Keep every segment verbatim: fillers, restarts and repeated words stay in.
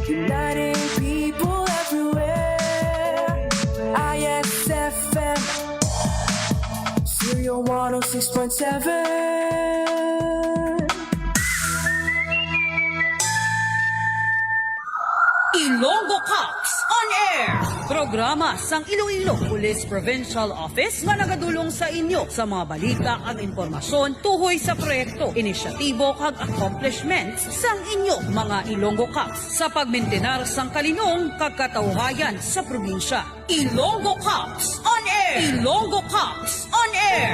Uniting people everywhere. I S F M. Stereo one oh six point seven. Ilonggo Cops on Air. Programa sang Iloilo Police Provincial Office nga nagadulong sa inyo sa mga balita kag impormasyon tuhoy sa proyekto, inisyatibo kag accomplishments sang inyo mga Ilonggo Cops sa pagmintinar sang kalinong kag katawhayan sa probinsya. Ilonggo Cops on Air! Ilonggo Cops on Air!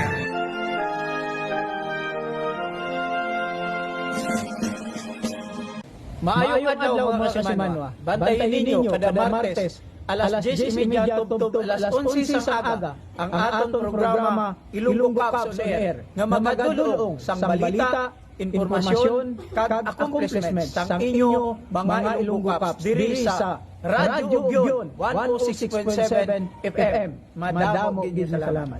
Maayong adlaw, mga kasimanwa. Bantayi ninyo kada Martes, alas diyes y media tubtob alas onse sang aga, ang aton programa, Ilonggo Cops on Air, nga magadulong sang balita, impormasyon, kag accomplishments sang inyo mga Ilonggo Cops diri sa Radyo Ugyon, one oh six point seven F M. Madamo gid nga salamat.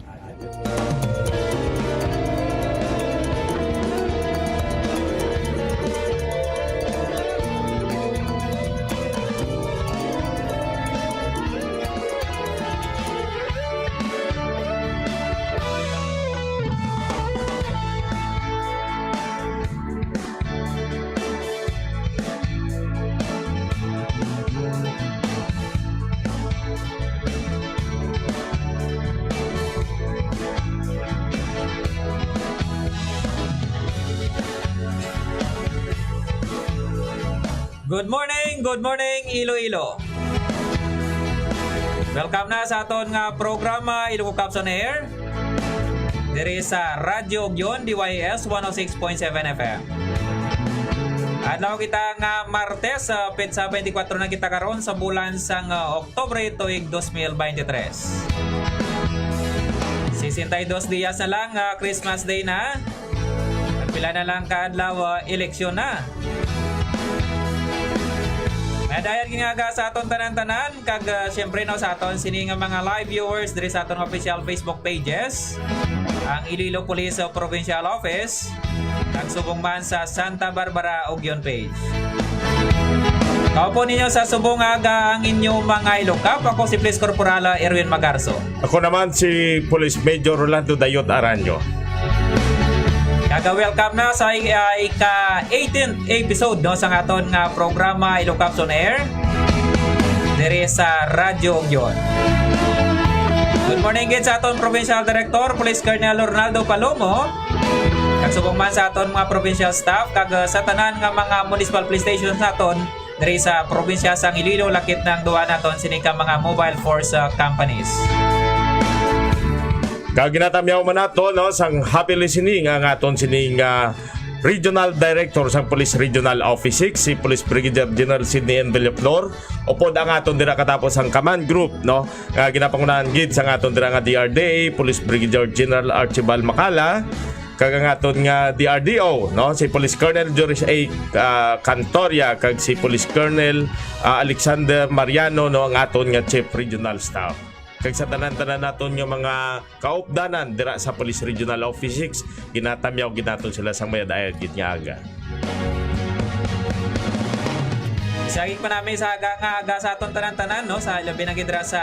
Good morning, good morning, Iloilo. Welcome na sa aton nga programa, Ilonggo Cops on Air, diri sa Radyo Ugyon, D Y S one oh six point seven F M. Adlaw kita nga Martes, sa petsa twenty-four na kita karon sa bulan sang, ah, Oktubre tuig dos mil beintitres. Sesenta y dos dias na lang, ah, Christmas Day na. Pila na lang ka adlaw, ah, eleksyon na. Madayon nga aga sa aton tanan-tanan, kag, ah, siyempre, no, sa aton sini nga mga live viewers diri sa aton official Facebook pages, ang Iloilo Police, ah, Provincial Office, kag subong man sa Santa Barbara Ugyon page. Kaupo ninyo sa subong nga aga ang inyong mga Ilonggo Cops. Ako si Police Corporal, ah, Erwin Magarzo. Ako naman si Police Major Rolando Dayot Aranyo. Kaga welcome na sa, ah, ika eighteenth episode, no, sa aton nga programa Ilonggo Cops on Air diri sa Radyo Ugyon. Good morning gid sa aton Provincial Director, Police Colonel Ronaldo Palomo, kag subong man sa aton mga provincial staff, kag, ah, sa tanan nga mga municipal police stations naton, diri sa probinsya sang Iloilo, lakip na ang duha naton sini ka mga mobile force, ah, companies. Kag ginatamyaw man nato, no, sang happy listening ang aton sining, ah, Regional Director sang Police Regional Office six, si Police Brigadier General Sidney N. Villaflor, upod ang aton dira katapos ang command group, no, nga ginapangunahan gid sang aton dira nga D R D A, Police Brigadier General Archibald Macala, kag ang aton nga D R D O, no, si Police Colonel Joris A, ah, Cantoria, kag si Police Colonel, ah, Alexander Mariano, no, ang aton nga Chief Regional Staff. Kag sa tanan-tanan naton nga mga kaupdanan dira sa Police Regional Office six, ginatamyaw gid naton sila sang mayad-ayad gid nga aga. Saging pa namin sa aga nga aga sa aton tanan-tanan, no, sa labi na gid dira sa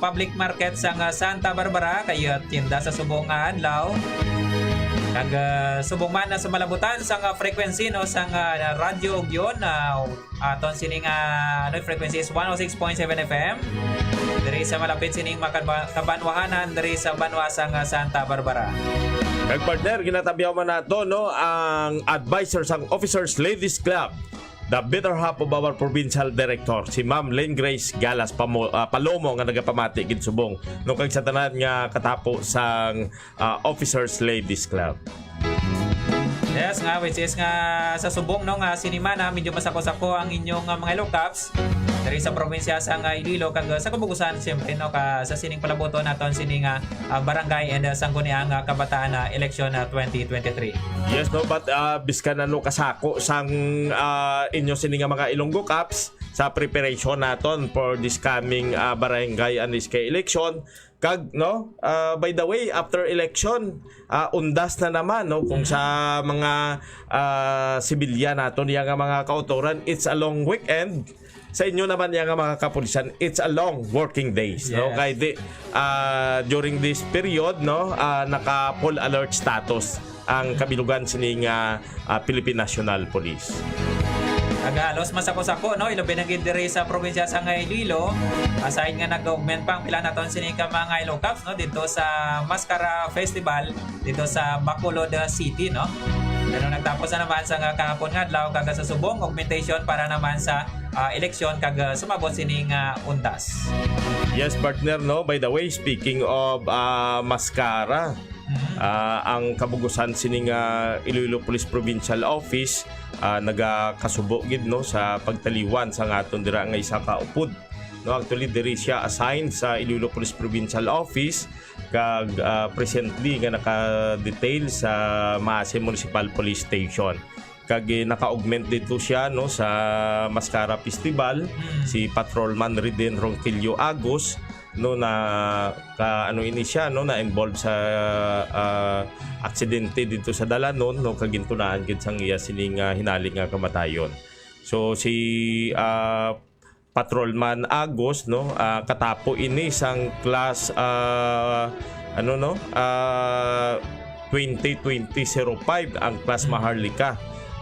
public market sang, ah, Santa Barbara, kay, ah, tinda sa subong nga adlaw. Kag, ah, subong man na sa malabutan sang, ah, frequency, no, sang, ah, Radyo Ugyon, ah, aton sining, ah, ano, frequency is one oh six point seven F M. Diri sa malapit sining mga kabanwahanan diri sa banwa sang, ah, Santa Barbara. Kag partner, ginatamyaw man nato, no, ang advisor sang Officers Ladies Club, the better half of our provincial director, si Ma'am Lynn Grace Galas Pamo-, ah, Palomo, nga nagapamati gid subong, no, kag sa tanan nga katapo sang, ah, Officers Ladies Club. Yes, nga, which is nga sa subong, no, nga sinimana, medyo masako-sako ang inyong, ah, mga Ilonggo Cops diri sa probinsya sang, ah, Iloilo, kag, ah, sa kabugusan, siyempre, no, ka, sa sining palabuton naton sini nga, ah, barangay and, ah, sangguniang, ah, kabataan, ah, eleksyon, ah, twenty twenty-three. Yes, no, but, ah, biskan ano kasako sang, ah, inyo sini nga mga Ilonggo Cops, sa preparation naton for this coming, ah, barangay and S K election. Kag, no, ah, by the way, after election, ah, undas na naman, no, kung sa mga, ah, sibilyan naton, iya nga mga kautoran, it's a long weekend. Sa inyo naman, iya nga mga kapulisan, it's a long working days, no? Yes. Kay di, ah, during this period, no, ah, naka full alert status ang kabilugan sini nga, ah, Philippine National Police. Nagahalos masako-sako, no? Ilabi na gid diri sa probinsya sang Iloilo. Aside nga nag-augment pa ang pila naton sini ka mga Ilocos, no? Dito sa Mascara Festival, dito sa Bacolod City, no? Pero nagtapos na naman sa nga kahapon nga adlaw, kag sa subong, augmentation para naman sa, ah, eleksyon, kag, ah, sumabot sini nga undas. Yes, partner, no? By the way, speaking of, ah, Mascara, Mhm. Ah, ang kabugusan sini nga Iloilo Police Provincial Office, ah, nagakasubo gid, no, sa pagtaliwan sang aton dira nga isa ka upod. No, actually, diri siya assigned sa Iloilo Police Provincial Office, kag, ah, presently nga naka-detail sa Maasin Municipal Police Station. Kag, eh, naka-augment dito siya, no, sa Mascara Festival, Mm. si Patrolman Riden Ronquillo Agos, no, na ka, ano ini siya, no, na-involve sa, ah, aksidente dito sa dalanon, no, kag gintunaan gid sang iya sining, ah, hinali nga kamatayon. So, si, ah, Patrolman Agos, no, ah, katapo ini sang class, ah, ano, no, ah, twenty twenty zero five ang class Maharlika.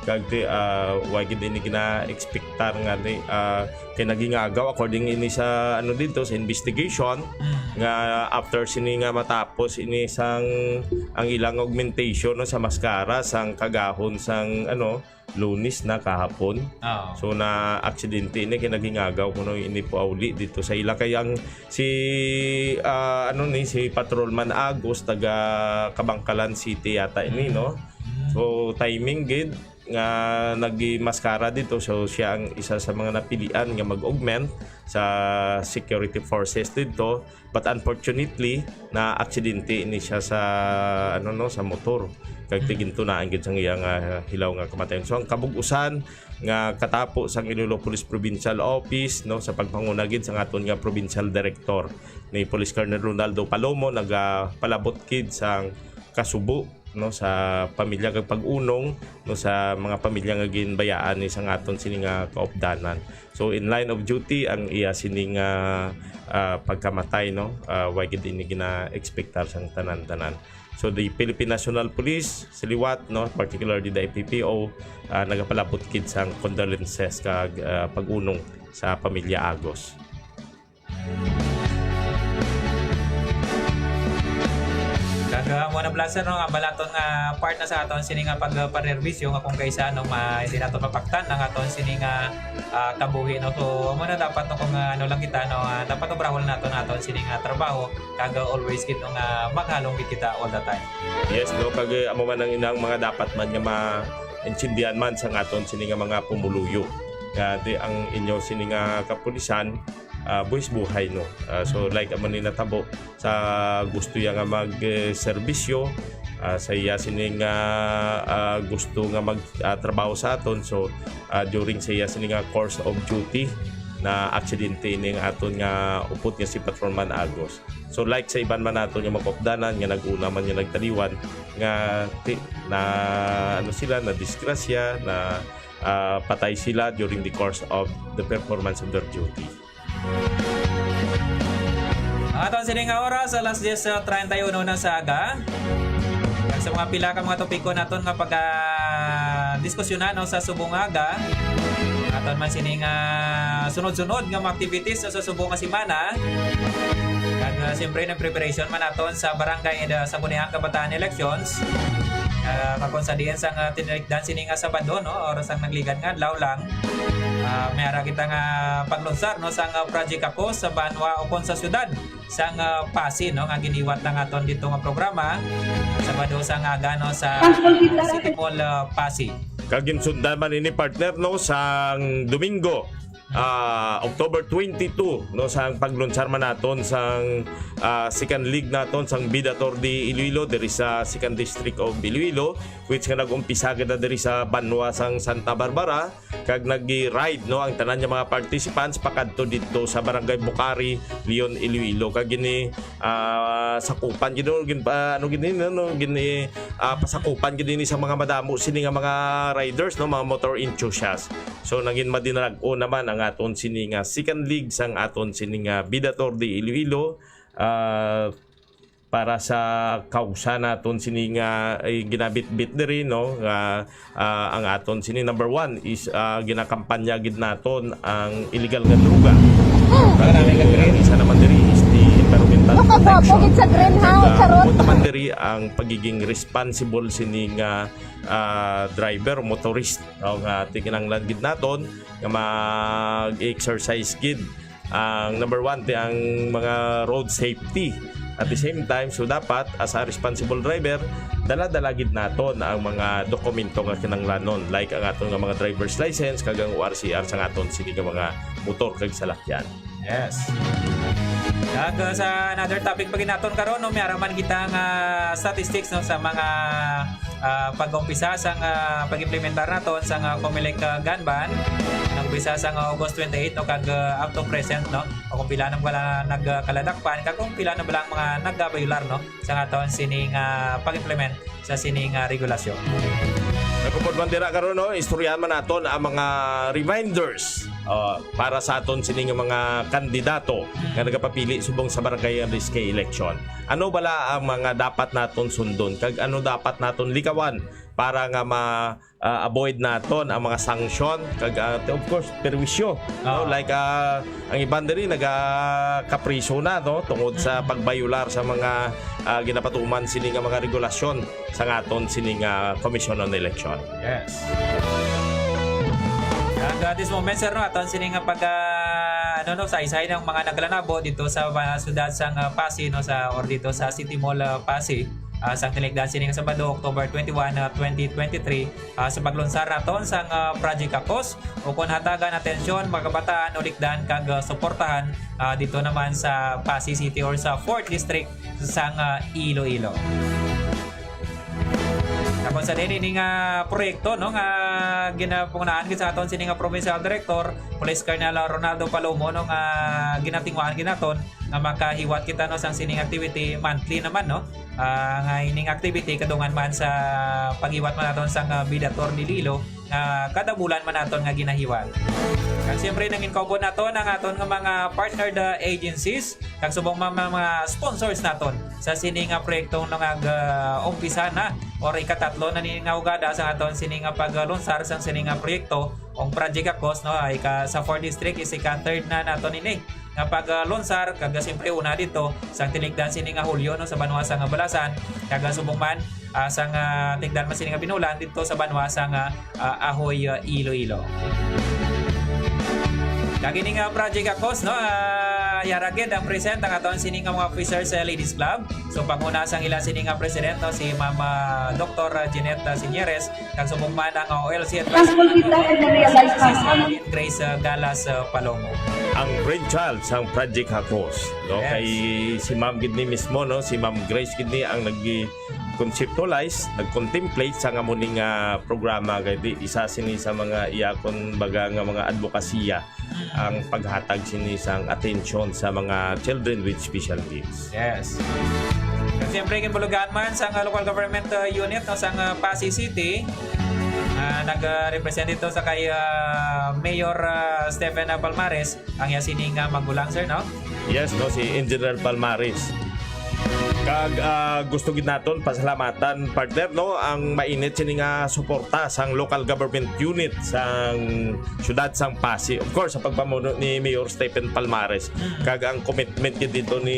Kag ti, ah, wa gid ini gina-expectar nga ni, ah, kay nagingagaw according ini sa, ano, dito sa investigation Mm. nga after sini nga matapos ini sang ang ilang augmentation, no, sa Mascara sang kagahon sang, ano, Lunes na kahapon. Oo. So, na aksidente ini kay nagingagaw kuno ini pauli dito sa ila kay ang si, ah, ano ni, si Patrolman Agos, taga Kabangkalan City yata ini, no? Mm. So, timing gid nga nagmaskara dito. So, siya ang isa sa mga napilian nga mag-augment sa security forces dito. But unfortunately, na aksidente ini siya sa, ano, no, sa motor. Kag Mm. tigintunaan gid sang iya nga hilaw nga kamatayon. So, ang kabug-usan nga katapo sang Iloilo Police Provincial Office, no, sa pagpanguna gid sang aton nga provincial director ni Police Colonel Ronaldo Palomo, nagapalabot gid sang kasubo, no, sa pamilya kag pag-unong, no, sa mga pamilya nga ginbayaan ni sang aton sini nga kaupdanan. So, in line of duty ang iya sini nga, ah, pagkamatay, no? Ah, wa gid ini gina-expectar sang tanan-tanan. So, the Philippine National Police, sa liwat, no, particularly the F P P O, ah, nagapalabot gid sang condolences kag, ah, pag-unong sa pamilya Agos. Kag, ah, mo na, Blaser, no, ang balaton nga part na sa aton sini nga pagpanerbisyo nga kung kaysa, no, ma-, hindi nato mapaktan ang aton sini nga, ah, kabuhi, no. So, amo na dapat, no, kung, ah, ano lang kita, no, ah, dapat obrahon nato na aton sini nga trabaho, kag, ah, always gid, no, nga maghalong gid kita all the time. Yes, no, kag, eh, amo man ang inang mga dapat man nga maintindihan man sa aton sini nga mga pumuluyo. Nga di ang inyo sini nga kapulisan, ah, buhis buhay, no? Ah, so, Mm. like, amo ni natabo sa gusto ya nga mag, eh, serbisyo, ah, sa iya sini nga, ah, gusto nga mag, ah, trabaho sa aton. So, ah, during sa iya sini nga course of duty, na aksidente ini nga aton nga upod nga si Patrolman Agos. So, like sa iban man nato nga mga kaupdanan nga nag-una man nga nagtaliwan, nga ti-, na, ano sila, na disgrasya, na, ah, patay sila during the course of the performance of their duty. Ang aton sini nga oras, alas diyes treinta y uno na sa aga. Kag sa mga pila ka mga topiko naton nga pagka-, ah, diskusyonan, no, sa subong nga aga, aton man sini nga sunod-sunod nga mga activities, no, sa subong nga semana. Kag, ah, siyempre, nag preparation man naton sa barangay and, ah, sangguniang kabataan elections. Ah, kakon sa diin sang, ah, tinilikdan sini nga Sabado, no, oras ang nagligad nga adlaw lang. Ah, may ara kita nga paglunsar, no, sang, ah, Project Apo sa banwa o kon sa syudad sang, ah, Passi, no, nga giniwat lang aton dito nga programa. Sabado sang aga, no, sa City Mall, ah, Passi. Kag ginsundan man ini, partner, no, sang Domingo. ah, October twenty-two, no, sang paglunsar man naton sang, ah, second leg naton sang Bida Tour de Iloilo diri sa Second District of Iloilo, which nga nag-umpisa kita diri sa banwa sang Santa Barbara, kag nag-ride, no, ang tanan nga mga participants pakadto didto sa Barangay Bucari, Leon, Iloilo. Kag gini, ah, sakupan gid, no, gin-, ah, ano gid ni, no, no, gini, ah, pasakupan gid ni sa mga madamo sini nga mga riders, no, mga motor enthusiasts. So, nangin madinarag-on naman ang aton sini nga second leg sang aton sini nga Bida Tour de Iloilo, ah, para sa kausa naton sini nga, eh, ginabitbit diri, no, nga, ah, ang aton sini number one is, ah, ginakampanya gid naton ang illegal nga droga. Ang isa naman diri is the environmental protection. Sa green, ha? Kag, ah, bukod naman diri ang pagiging responsible sini nga, ah, driver, motorist, no, nga kinahanglan gid naton nga mag-exercise gid ang number one, ti ang mga road safety. At the same time, so dapat, as a responsible driver, dala-dala gid naton ang mga dokumento nga kinahanglanon, like ang aton nga mga driver's license kag ang O R C R sa aton sini nga mga motor kag salakyan. Yes. Kag, uh, sa another topic pa gid naton karon, no, may ara man kita nga statistics, no, sa mga, ah, pag-umpisa sang, ah, pag-implementar naton sang, ah, Comelec, ah, gun ban. Nag-umpisa sang, ah, August twenty-eight, no, kag, ah, up to present, no, kung pila na wala nagkaladakpan, kag kung pila na bala ang mga nagabayular, no, sa aton sining, ah, pag-implement sa sining, ah, regulasyon. Nagupod man dira karon, no, istoryahan man naton ang mga reminders, ah, para sa aton sining mga kandidato nga nagapapili subong sa barangay R S K election. Ano bala ang mga dapat naton sundon kag ano dapat naton likawan para nga ma, ah, avoid naton ang mga sanksyon kag, ah, of course, perwisyo, no? Oo. Like, ah, ang iban diri nagakapriso na, no, tungod sa pagbayular sa mga, ah, ginapatuman sini nga mga regulasyon sa aton sini nga Commission on Election. Yes. At at this moment, sir, no, aton sini nga pag, ah, ano, no, sa isay ng mga naglanabo dito sa, ah, siyudad sang, ah, Passi, no, sa, or dito sa City Mall, ah, Passi, ah, sa tinikdan sini nga Sabado, October twenty-one, ah, twenty twenty-three, ah, sa paglunsar naton sang, ah, Project Akos, o kung hatagan atensyon, mga kabataan, ulikdan kag, ah, suportahan, ah, dito naman sa Passi City or sa Fourth District sang, ah, Iloilo. Tapos sa din ini nga proyekto, no, nga ginapangunahan gid sa aton sini nga provincial director, Police Colonel Ronaldo Palomo, no, nga ginatinguhaan gid naton nga makahiwat kita, no, sang sining activity monthly naman, no. Ah, nga ining activity kadungan man sa paghiwat man naton sang, ah, Bida Tour de Iloilo nga kada bulan man naton nga ginahiwat. Kag siyempre, nangin kaupod naton ang aton nga mga partnered, ah, agencies kag subong mga, mga, mga sponsors naton sa sini nga proyekto nga nag, ah, umpisa na or ikatatlo na ni nga ugada sa aton sini nga paglunsar sang sini nga proyekto, ang Project Akos, no, ay ka, sa fourth district is ika-third na naton ini nga paglunsar, kag siyempre una dito sang tinikdan sini nga Hulyo, no, sa banwa sang Balasan, kag subong man, ah, sang, ah, tinikdan man sini nga Binulan dito sa banwa sang, ah, ah, Ahoy, ah, Iloilo. Kag ini nga Project Akos, no, ah, yara gid ang present ang aton sini nga mga officers sa Ladies Club. So, panguna sang ila sini nga president, no, si Ma'am, ah, Doktor Jeanette, ah, Sinieres, kag subong man ang O L C advisor naton, Grace, ah, Galas, ah, Palomo. Ang brainchild sang Project Akos, no? Yes. Kay si Ma'am gid ni mismo, no? Si Ma'am Grace gid ni ang nag-conceptualize, nag-contemplate sa nga muning, ah, programa, kay di, isa sini sa mga iya kon baga nga mga adbokasya ang paghatag sini sang atensyon sa mga children with special needs. Yes. At siyempre, ginbulugan man sang, ah, local government, ah, unit, no, sang, ah, Passi City. Ah, nag, ah, represent ito sa kay, ah, Mayor, ah, Stephen, ah, Palmares, ang iya sining, ah, magulang, sir, no? Yes, no, si Engineer Palmares. Kag, ah, gusto gid naton pasalamatan, partner, no, ang mainit sini nga suporta sang local government unit sang siyudad sang Passi. Of course, sa pagpamuno ni Mayor Stephen Palmares. Mm. Kag ang commitment gid dito ni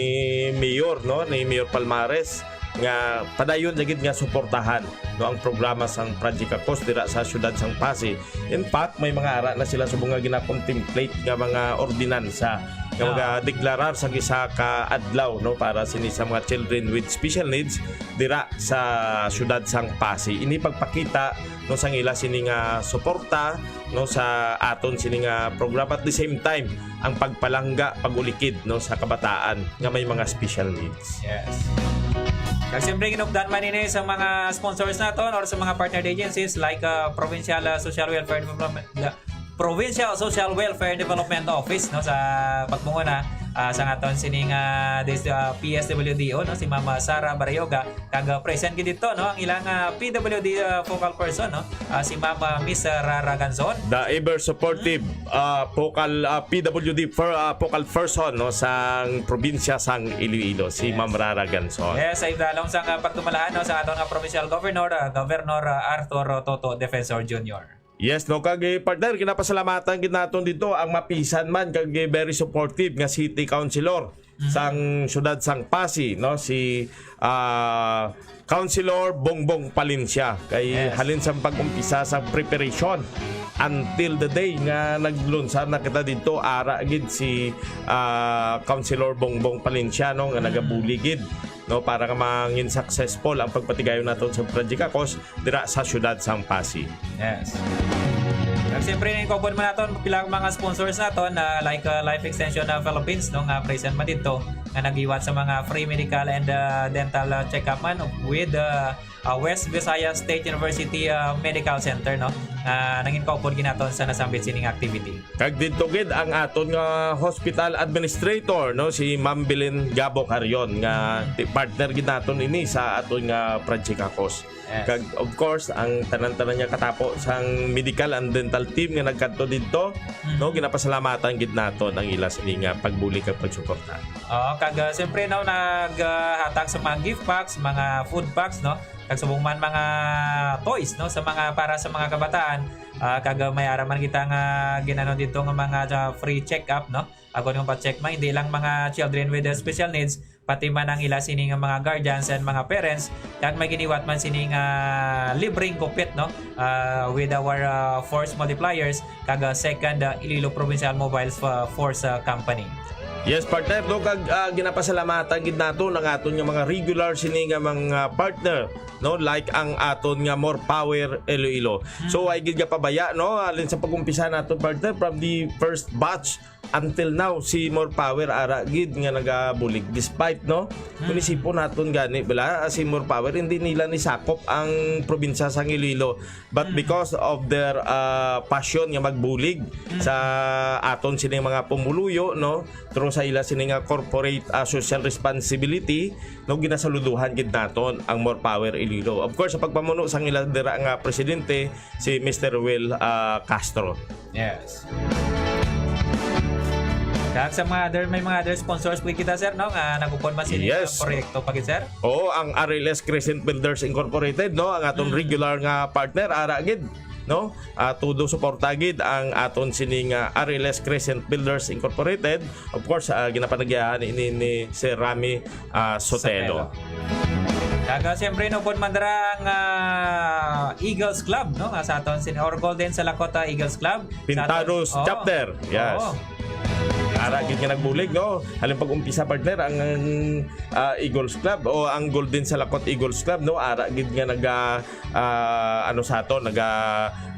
Mayor, no, ni Mayor Palmares, nga padayon na gid nga suportahan, no, ang programa sang Project Akos dira sa siyudad sang Passi. In fact, may mga ara na sila subong nga gina-contemplate nga mga ordinansa nga Ah. magadeklarar sa isa ka adlaw, no, para sini sa mga children with special needs dira sa siyudad sang Passi. Ini pagpakita, no, sang ila sini nga suporta, no, sa aton sini nga programa. At the same time, ang pagpalangga, pag-ulikid, no, sa kabataan nga may mga special needs. Yes. Kag siyempre, ginupdan man ini sa mga sponsors naton or sa mga partner agencies like, uh, Provincial, uh, Social Welfare Development, uh, Provincial Social Welfare Development Office, no, sa pagmunguna, ah, sa aton sining, ah, dis-, ah, P S W D O, no, si Mama Sara Barrioga, kag, ah, present gid dito, no, ang ilang, ah, P W D, ah, focal person, no, ah, si Mama Miss, ah, Rara Ganzon. The ever supportive, ah, focal, ah, P W D per, ah, focal person, no, sang probinsya sang Iloilo, si Yes. Ma'am Rara Ganzon. Yes, sa idalom sang, ah, pagdumalahan, no, sa aton nga provincial governor, ah, Governor, ah, Arthur Toto Defensor Junior. Yes, no, kag, eh, partner, ginapasalamatan gid naton dito ang mapisan man, kag, eh, very supportive nga city councilor Mhm. sang siyudad sang Passi, no, si, ah, Councilor Bongbong Palencia. Kay Yes. halin sa pag-umpisa sa preparation until the day nga naglunsar na kita dito, ara gid si, ah, Councilor Bongbong Palencia, no, nga Mm. nagabuli gid, no, para nga mangin successful ang pagpatigayon naton sa Project Akos dira sa siyudad sang Passi. Yes. Kag siyempre, nangin kaupod man naton pila ka mga sponsors naton na like, uh, Life Extension, uh, Philippines, no, nga present man dito, nga naghiwat sa mga free medical and, uh, dental, uh, check-up man with, uh, uh, West Visayas State University, uh, Medical Center, no, nga nangin kaupod gid naton sa nasambit sining activity. Kag didto gid ang aton nga hospital administrator, no, si Ma'am Belen Gabo Carion, nga Mm. ti-, partner gid naton ini sa aton nga Project Akos. Yes. Kag, of course, ang tanan-tanan nga katapo sang medical and dental team nga nagkadto didto, Mm. no, ginapasalamatan gid naton ang ila sini nga pagbulig kag pagsuporta. Oo, kag, ah, siyempre, no, nag, ah, hatag sa mga gift packs, mga food packs, no, kag subong man mga toys, no, sa mga, para sa mga kabataan. Ah, kag, ah, may ara man kita nga ginano dito nga mga, ah, free check-up, no? Ako nga pa-check man, hindi lang mga children with, ah, special needs, pati man ang ila sini nga mga guardians and mga parents, kag may giniwat man sini nga libreng gupit, no? Ah, with our, ah, force multipliers, kag, ah, second, ah, Iloilo Provincial Mobile F-, Force, ah, Company. Yes, partner, no, kag, ah, ginapasalamatan gid naton ang aton nga mga regular sini nga mga partner, no, like ang aton nga More Power Iloilo. Hmm. So, ay gid nga pabaya, no, halin sa pag-umpisa naton, partner, from the first batch until now, si More Power ara gid nga nagabulig, despite, no, kung Hmm. isipon naton gani, bala, ah, si More Power, hindi nila nisakop ang probinsya sang Iloilo. But Mm. because of their, ah, passion nga magbulig Mm. sa aton sining mga pumuluyo, no, through sa ila sini nga corporate, ah, social responsibility, no, ginasaluduhan gid naton ang More Power Iloilo. Of course, sa pagpamuno sang ila dira nga presidente, si Mister Will, ah, Castro. Yes. Kag sa mga other, may mga other sponsors po kita, sir, no, nga nagupon man sini Yes. nga proyekto pa gid, sir? Oo, ang R L S Crescent Builders Incorporated, no, ang aton Mm. regular nga partner, ara gid, no? Ah, todo suporta gid ang aton sini nga R L S Crescent Builders Incorporated. Of course, ah, ginapanagyahan ini ni Sir Rami, ah, Sotelo. Sotelo. Kag, ah, siyempre, no, pon man dira ang, ah, Eagles Club, no, nga sa aton sin-, or Golden Salakota Eagles Club. Pintados Sa aton, oo. Chapter. Yes. Oo. Ara gid nga nagbulig, no? Halin pag-umpisa, partner, ang, ang, ah, Eagles Club o ang Golden Salakot Eagles Club, no? Ara gid nga naga, ah, ano sa aton, naga,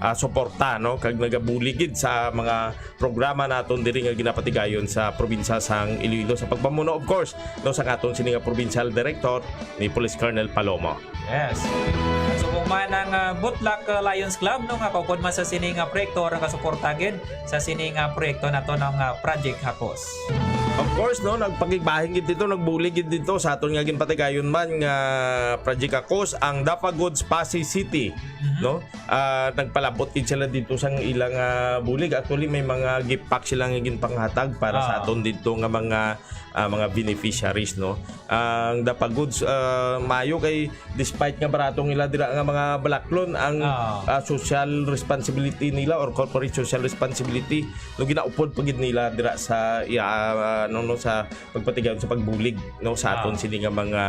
ah, suporta, no? Kag nagabulig gid sa mga programa naton diri nga ginapatigayon sa probinsya sang Iloilo sa pagpamuno, of course, no, sa aton sini nga provincial director ni Police Colonel Palomo. Yes. Subong man ang, ah, Butlak, ah, Lions Club, no, nga kaupod man sa sini nga proyekto, nagasuporta gid sa sini nga proyekto naton nga Project Hakos. Of course, no, nagpakigbahin gid dito, nagbulig gid dito sa aton nga ginpatigayon man nga Project Hakos, ang Dapagod Passi City, Mhm. no? Ah, nagpalabot gid sila dito sang ilang, ah, bulig. Actually, may mga gift pack sila nga ginpanghatag para sa Ah. aton dito nga mga, ah, mga beneficiaries, no? Ang Dapagod, ah, maayo kay despite nga barato nila dira nga mga balaklon, ang, Ah. ah, social responsibility nila or corporate social responsibility, no, ginaupod pa gid nila dira sa, iya, ah, no, no, sa pagpatigayon sa pagbulig, no, sa aton Ah. sini nga mga,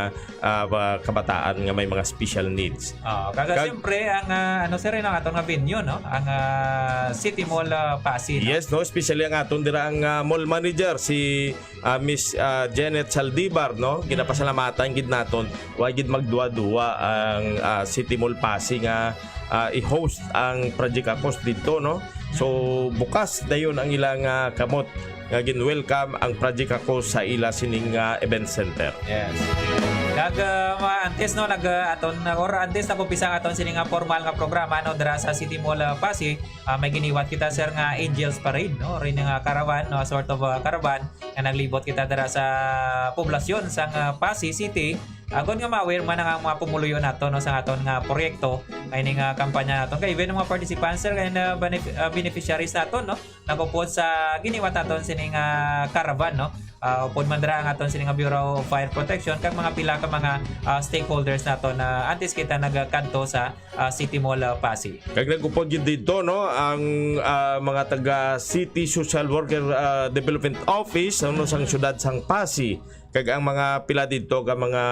ah, ba-, kabataan nga may mga special needs. Ah, kaga Kag- siyempre, ang, ah, ano, sir, ang aton nga venue, no? Ang, ah, City Mall, ah, Passi, no? Yes, no, especially ang aton dira ang, ah, mall manager, si, ah, Miss, ah, Janet Saldivar, no? Mm. Ginapasalamatan gid naton. Wa gid magduwa-duwa ang, ah, City Mall Passi nga, ah, i-host ang Project Akos didto, no? So, bukas dayon ang ilang, ah, kamot nga gin-welcome ang Project Akos sa ila sining, ah, event center. Yes. Kag, ah, ma-, antes, no, nag, ah, aton, or antes nag-umpisa ang aton sining, ah, formal nga programa, no, dira sa City Mall, ah, Passi, ah, may giniwat kita, sir, nga Angels Parade, no, rin nga caravan, no, sort of, ah, caravan nga naglibot kita dira sa poblasyon sang, ah, Passi City, agon nga ma-aware man ang mga pumuluyo nato, no, sa aton nga proyekto, kay ning, ah, kampanya naton. Kay even ang mga participants, sir, kay na benef-, ah, beneficiaries naton, no, nagupod sa giniwat naton sining, ah, caravan, no? Ah, upod man dira ang aton sining nga Bureau of Fire Protection kag mga pila ka mga, ah, stakeholders naton na antes kita nagkanto sa, ah, City Mall, ah, Passi. Kag nagupod gid didto, no, ang, ah, mga taga City Social Worker, ah, Development Office, ano, sang siyudad sang Passi, kag ang mga pila didto ka mga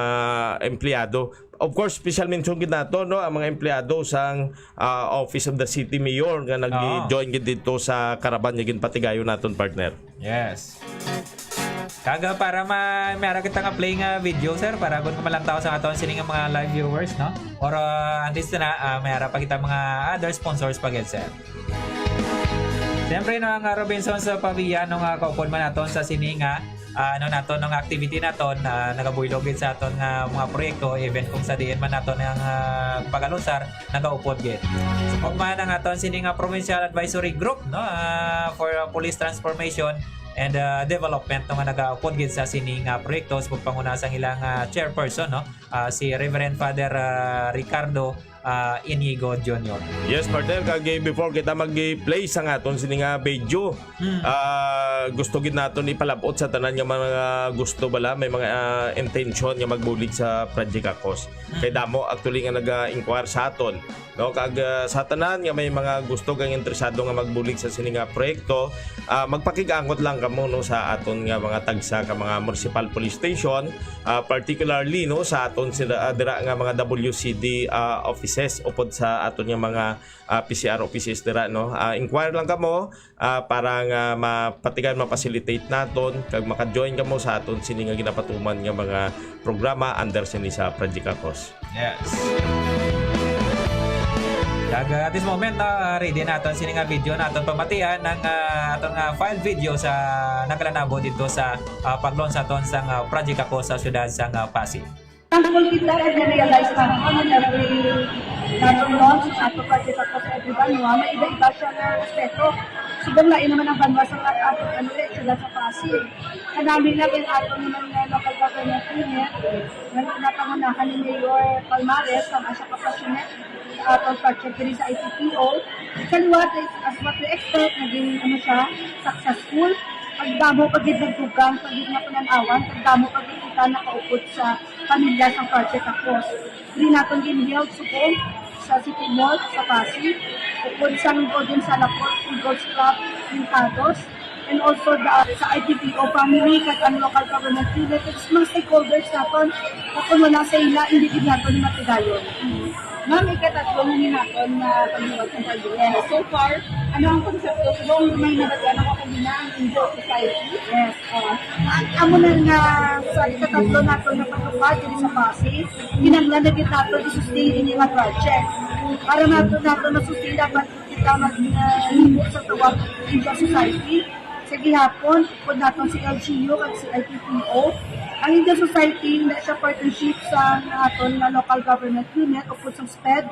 empleyado. Of course, special mention gid nato, no, ang mga empleyado sang, ah, Office of the City Mayor nga nag-join gid didto sa caravan nga ginpatigayon naton, partner. Yes. Kag, ah, para ma-, may ara kita nga play nga video, sir, para agon nga malantaw sa aton sining nga mga live viewers, no? Or, ah, at least na, ah, may ara pa kita mga other sponsors pa gid, sir. Siyempre, no, ang, ah, Robinsons Pavia, no, nga kaupod man naton sa sini nga, ah, ano naton, no, nga activity naton, ah, nagabuylog gid sa aton nga mga proyekto, even kung sa diin man naton ang, ah, pag-alusar, nagaupod gid. Ug man ang aton sini nga Provincial Advisory Group, no, ah, for, ah, Police Transformation and, ah, Development, no, nga nagaupod gid sa sini nga proyekto sa pagpanguna sang ilang, ah, chairperson, no, ah, si Reverend Father, ah, Ricardo, ah, Inigo Junior. Yes, partner, kag, eh, before kita mag-play sa aton sini nga video, Hmm. ah, gusto gid naton ipalab-ot sa tanan nga mga gusto bala, may mga, ah, intention nga magbulig sa Project Akos. Hmm. Kay damo actually nga naga-inquire sa aton, no? Kag, ah, sa tanan nga may mga gusto kag interesado nga magbulig sa sini nga proyekto, ah, magpakig-angot lang kamo, no, sa aton nga mga tagsa ka mga municipal police station, ah, particularly, no, sa aton sila, ah, dira nga mga W C D, ah, offices upod sa aton nga mga, ah, P C R offices dira, no. Ah, inquire lang kamo, ah, para nga mapatigan, ma-facilitate naton kag maka-join kamo sa aton sini nga ginapatuman nga mga programa under sini sa Project Akos. Yes. Kag, uh, at this moment, no, uh, ready naton sini nga video naton pamatian ang, uh, aton nga file video sa naglanabo dito sa, uh, pag-launch naton sang, uh, Project Akos sa siyudad sang, uh, Passi. Thankful kita and na-realize naton nga every naton launch sa ato Project Akos sa every banwa, may iba-iba siya nga respeto. Subong lain naman ang banwa sa ato, ano, eh, siyudad sa Passi. Kanami lang ang aton naman nga local government unit. Nang napangunahan ni Mayor Palmares, kag siya ka-passionate, ah, pag-project diri sa I P P O. Sa liwat, as what we expect, naging, ano siya, successful. Pagdamo pa gid nagdugang, pag gid nga pananawan, pagdamo pa gid kita nakaupod sa pamilya sa Project Akos. Diri naton gin-held subong sa City Mall, sa Passi. Upod sang Golden Salapot, Eagles Club, Pintados, and also the, sa I P P O family, kag ang local government unit, kag sa mga stakeholders naton, na kung wala sa ila, hindi gid naton matigayon. Ma'am, ikatatlo na ni naton na pagbuhat sa Yes, so far, ano ang konsepto? Kung may nabatian ako kanina, ang Angel Society. Yes. Oh. Ang amo na nga sa ikatatlo naton na pagtupad diri sa Passi, kinahanglan na gid naton i-sustain ini nga project. Para nato, nato na-sustain, dapat kita mag, ah, libo sa tawag Angel Society. Sa gihapon, upod naton si L G U kag si I P P O. Ang Angel Society, hindi siya partnership sa aton nga local government unit, upod sa SPED,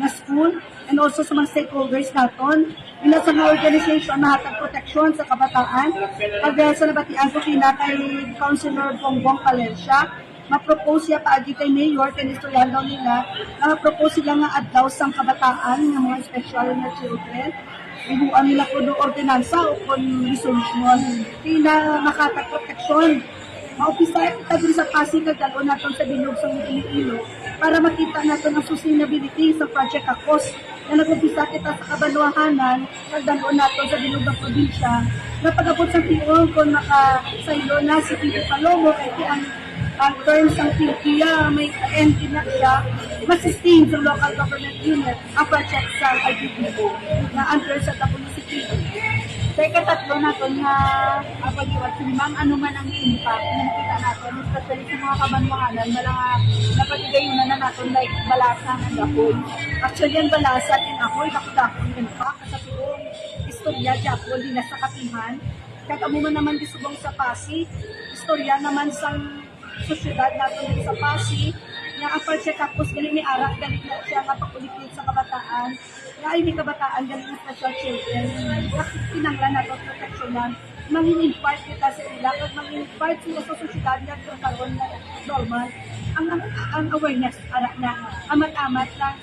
nga school, and also sa mga stakeholders naton. Ina sa mga organization, mahatag proteksyon sa kabataan. Kag, ah, sa nabatian ko kina kay Councilor Bongbong Valencia, ma-propose siya paagi kay Mayor, kay istoryahan daw nila, ma-propose sila nga adlaw sang kabataan, nga mga special nga children. Ibuan nila kuno ordinansa o kon resolution. Kay na makatag proteksyon. Maupisa kita diri sa Pasig, kag dal-on naton sa bilog sang Iloilo para makita naton ang sustainability sa Project Akos. Nga nag-umpisa kita sa kabanwahanan, nagdalo nato sa bilog nga probinsya, nga pag-abot sa tion kon makasaylo na si P D Palomo, kay ti ang, ang term sang P D, ah, may end na siya, ma-sustain sa local government unit ang project sa I P P O na under sa W C P. Sa ikatatlo naton nga, ah, pag-iwat, si Ma'am, ano man ang impact na nakita naton, especially sa mga kabanwahanan, wala nga napatigayon na naton, like, balasan ang gapon. Actually, ang balasan and apoy, dako-dako ang impact sa tuong istorya, Diablo, di na sa kapihan. Kag amo man naman gisubong sa Passi, istorya naman sang sosyedad naton diri sa Passi, nga ang Project Kapos gali ni arak, gali na siya nga pag-ulikid sa kabataan, nga ay may kabataan, gali nga special children, nga kinahanglan nato proteksyonan. Mangin-invite kita sa ila, kag mangin-invite sila sa sosyedad nga karon nga normal. Ang, ang, ang awareness, ara na, amat-amat lang.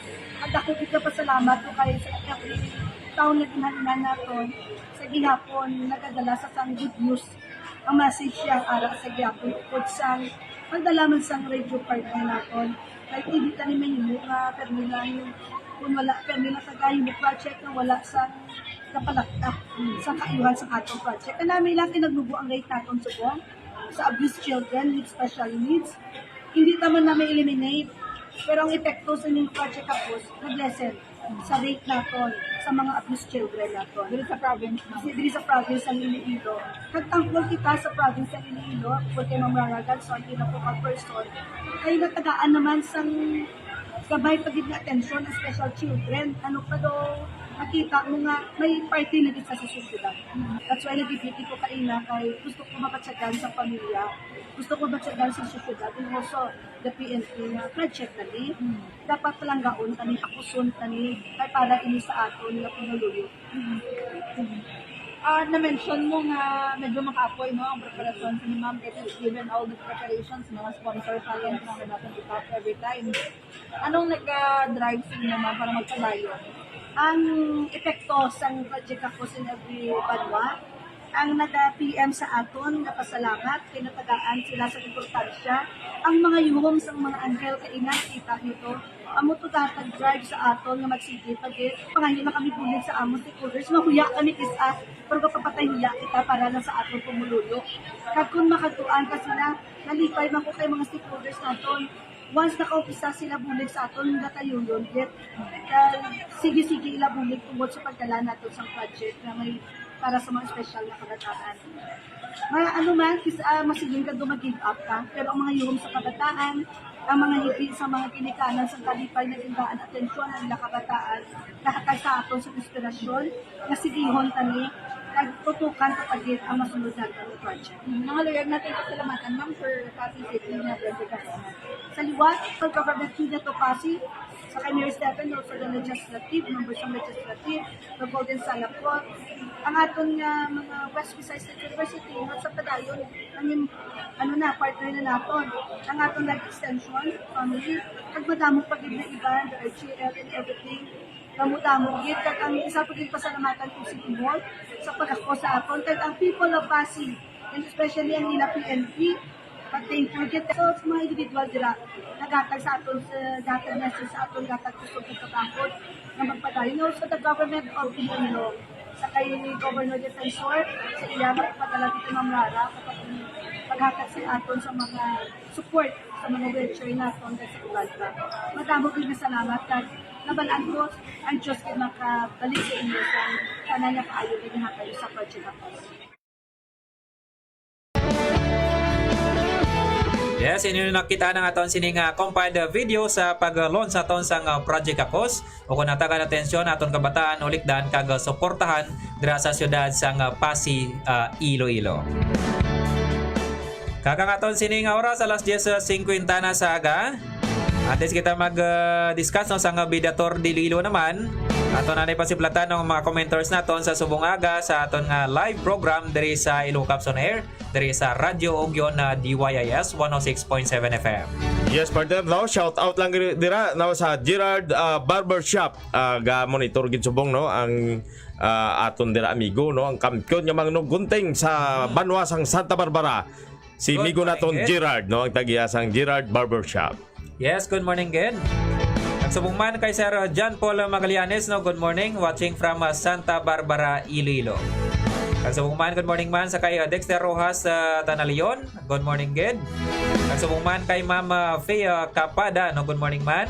Ang dako gid nga pasalamat ko kay sa every taon nga ginhalinan naton, sa gihapon, nagadala sa sang good news. Ang message siya ara sa gihapon, upod sang pagdala man sang radio partner naton. Kay hindi tani mahimo nga permi lang, kung wala permi lang tagahimo project nga wala sang kapalakta sa kaayuhan sa atong project. Kanami lang kinagnubo ang rate naton subong sa abused children with special needs. Hindi ta man na ma-eliminate, pero ang epekto sa ining project, tapos nag-lessen sa rate naton sa mga abused children naton. Diri sa province, ma'am. Diri sa province sang Iloilo. Nagtangkol kita sa province sang Iloilo, pati Ma'am Rara Ganson, bilang focal person, ay natagaan naman sang gabay pa gid nga atensyon ang special children. Ano pa daw, nakita mo nga may party na gid sa, sa sosyedad. That's why nag-duty ko kaina kay gusto ko mabatyagan sa pamilya, gusto ko mabatyagan sa sosyedad, and also the P N P nga project na ni. Dapat palanggaon tani, apuson tani, kay para ini sa aton nga pumuluyo. Ah, na-mention mo nga medyo makaapoy, no, ang preparasyon sa ni Ma'am, kay given all the preparations, mga sponsors natin, mga dapat itap every time. Anong nag-drive sa inyo, Ma'am, para magpadayon? Ang epekto sang Project Kapos in every banwa, ang naga-P M sa aton nga pasalamat kay natagaan sila sa importansya. Ang mga yuhom sang mga anghel kay inakita nito, amo to gatag drive sa aton nga magsige pa gid. Pangayo na kami bulig sa amon stakeholders, mahuya kami kis-a, pero kapapatay huya kita para lang sa aton pumuluyo. Kag kung makadtuan ka sila, nalipay man ko kay mga stakeholders naton. Once nakaumpisa sila bulig sa aton, gatayon gid. Kag sige-sige ila bulig tungod sa pagdala naton sang project nga may para sa mga espesyal nga kabataan. Mga ano man, kis-, ah, masiling ka daw mag-give up ka, pero ang mga yuhom sa kabataan, ang mga hibi sa mga ginikanan sang kalipay nga ginbaan atensyon ang ila kabataan, nahatag sa aton sa inspirasyon, nga sigihon kami, kag tutukan ta pa gid ang masunod naton nga project. Mga luyag natin pasalamatan, ma'am, for Passi City nga project ka sa. Sa liwat, sa government, hindi to Passi, sa kay Mayor Stephen, also the legislative, members ng legislative, the Golden Salapot, ang aton nga mga West Visayas State University, nga sa padayon, nangin-, ano na, partner na naton. Ang aton life extension, family, kag madamo pa gid na iban, the R G L and everything. Damo-damo gid, kag ang isa pa gid pasalamatan ko si Timor sa pagako sa aton, kag ang people of Passi, and especially ang ila P N P, pag-thank you gid. So, sa mga individual dira, naghatag sa aton, sa gatag message sa aton, gatag kusog sa pagkakot nga magpadayon. Also, the government of Iloilo, sa kay Governor Defensor, sa iya nga pagpadala dito, Ma'am Rara, sa pag-, paghatag sa aton sa mga support sa mga wheelchair naton kag sa uban pa. Madamo gid nga salamat, kag nabalaan ko ang Diyos gid makabalik sa inyo sa tanan nga kaayo nga ginhatag sa Project Kapos. Yes, inyo nakita na nga aton sini nga compiled, uh, video sa pag-launch naton sang, uh, Project Kapos, o kung natagan atensyon aton kabataan, ulikdan kag, uh, suportahan dira sa siyudad sang, uh, Passi, uh, Iloilo. Kag ang aton sini nga oras, alas diyes singkwenta na sa aga. Antes kita mag, uh, discuss, no, sang, uh, Bidator de Iloilo naman, aton na ni pasiplatan ang mga commenters naton sa subong aga sa aton nga live program diri sa Ilocos on Air, diri sa Radyo Ugyon na D Y I S one oh six point seven F M. Yes, partner, no? Shout out lang diri-, dira, no, sa Gerard, ah, Barbershop. Ah, ga-monitor gid subong, no, ang, ah, aton dira amigo, no, ang kampiyon nga Mangnog Gunting sa banwa sang Santa Barbara. Si Good amigo morning, naton, Ed. Gerard, no, ang tag-iya sang Gerard Barbershop. Yes, good morning, Ed. Ang Subong man kay Sir John Paul Magallanes, no, good morning, watching from, uh, Santa Barbara, Iloilo. Kag subong man, good morning man sa kay, uh, Dexter Rojas, uh, Tanalion. Good morning, good. Kag subong man kay Ma'am, uh, Fea Capada, no, good morning man.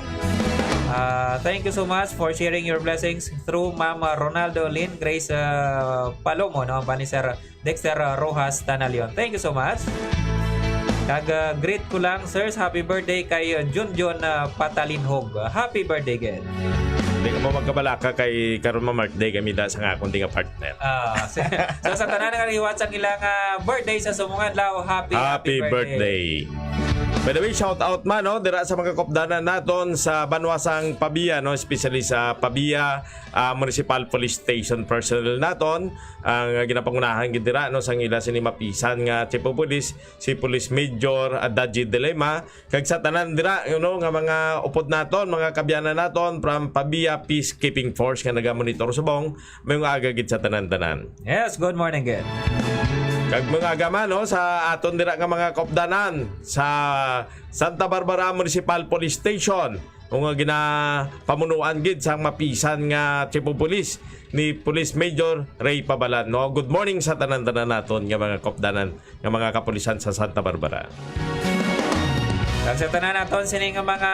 Uh, thank you so much for sharing your blessings through Ma'am, uh, Ronaldo Lynn Grace, uh, Palomo, no, ba ni Sir Dexter, uh, Rojas Tanalion. Thank you so much. Kag, uh, greet ko lang, sirs, happy birthday kay, uh, Junjun, uh, Patalinhog. Uh, happy birthday, good. Di ka mo magkabalaka kay karon ma-birthday kami da sa nga akong di nga partner. Ah, so, so sa tanan nga naghiwat sang ilang, ah, birthday sa subong adlaw, happy, Happy birthday. By the way, shout out man, no, dira sa mga kopdanan naton sa banwa sang Pavia, no, especially sa Pavia, ah, Municipal Police Station personnel naton, ang ginapangunahan gid dira, no, sang ila sini mapisan nga Chief of Police, si Police Major Adaji Delema, kag sa tanan dira, you know, nga mga upod naton, mga kabyanan naton from Pavia Peacekeeping Force nga nagamonitor subong, may nga aga gid sa tanan-tanan. Yes, good morning, good. Kag mga aga man, no, sa aton dira nga mga kaupdanan sa Santa Barbara Municipal Police Station, o nga ginapamunuan gid sang mapisan nga Chief of Police ni Police Major Ray Pabalan, no? Good morning sa tanan-tanan naton nga mga kaupdanan nga mga kapulisan sa Santa Barbara. Kag sa tanan naton sini nga mga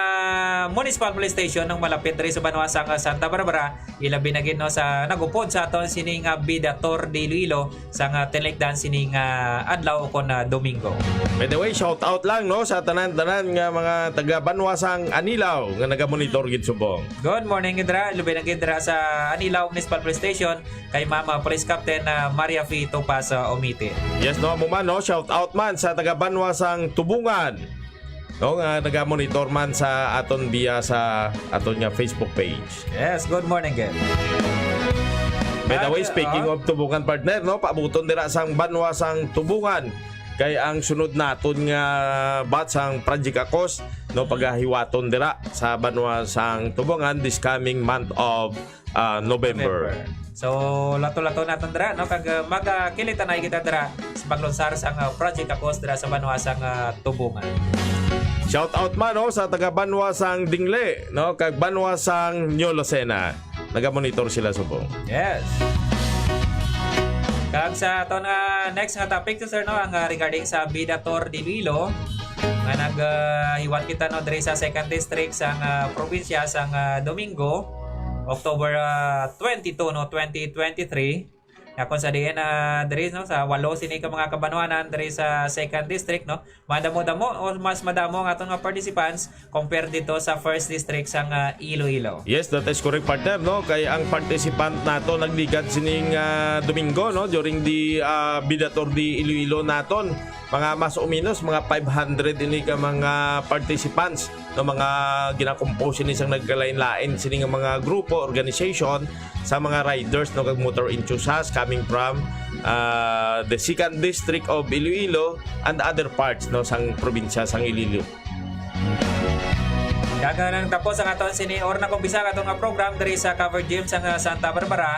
municipal police station nga malapit diri sa banwa sang Santa Barbara, ilabi na gid, no, sa nagupod sa aton sini nga Bida Tour de Iloilo sa nga tinlikdan sini nga adlaw o kon, ah, Domingo. By the way, shout out lang, no, sa tanan-tanan nga mga taga banwa sang Anilao nga nagamonitor gid subong. Good morning gid dira, ilabi na gid dira sa Anilao Municipal Police Station kay Ma'am, ah, Police Captain, ah, Maria Fee Topas, ah, Omiti. Yes, no, amo man, no, shout out man sa taga banwa sang Tubungan, no, nga nagamonitor man sa aton via sa aton nga Facebook page. Yes, good morning, Gil. By the way, Ah, speaking ah. of Tubungan, partner, no, paabuton dira sang banwa sang Tubungan. Kay ang sunod naton nga batch sang Project Akos, no, pagahiwaton dira sa banwa sang Tubungan this coming month of, ah, November. November. So, lato-lato naton dira, no? Kag, ah, magakilitanay kita dira sa paglunsar sang, ah, Project Akos dira sa banwa sang, ah, Tubungan. Shout out man, no, sa taga banwa sang Dingle, no, kag banwa sang New Lucena. Nagamonitor sila subong. Yes. Kag sa aton nga next nga topic, sir, no, ang, ah, regarding sa Bida Tour de Iloilo, nga nag, ah, hiwat kita, no, diri sa second district sang, ah, probinsya sang, ah, Domingo, October, ah, twenty-two, no, twenty twenty-three. Nga kung sa diin, ah, diri, no, sa walo sini ka mga kabanwanan diri sa second district, no, madamo-damo o mas madamo ang aton nga participants compare dito sa first district sang, ah, Iloilo. Yes, that is correct, partner, no? Kay ang participant nato nagligad sining, ah, Domingo, no, during the, ah, Bida Tour de Iloilo naton, mga mas o menos mga five hundred ini ka mga participants, no, mga ginakompose ini sang nagkalain-lain sini nga mga grupo, organization, sa mga riders, no, kag motor enthusiasts coming from, ah, the second district of Iloilo and other parts, no, sang probinsya sang Iloilo. Kag nagtapos ang aton sini or nag-umpisa ang aton nga program diri sa Covered Gym sang, ah, Santa Barbara.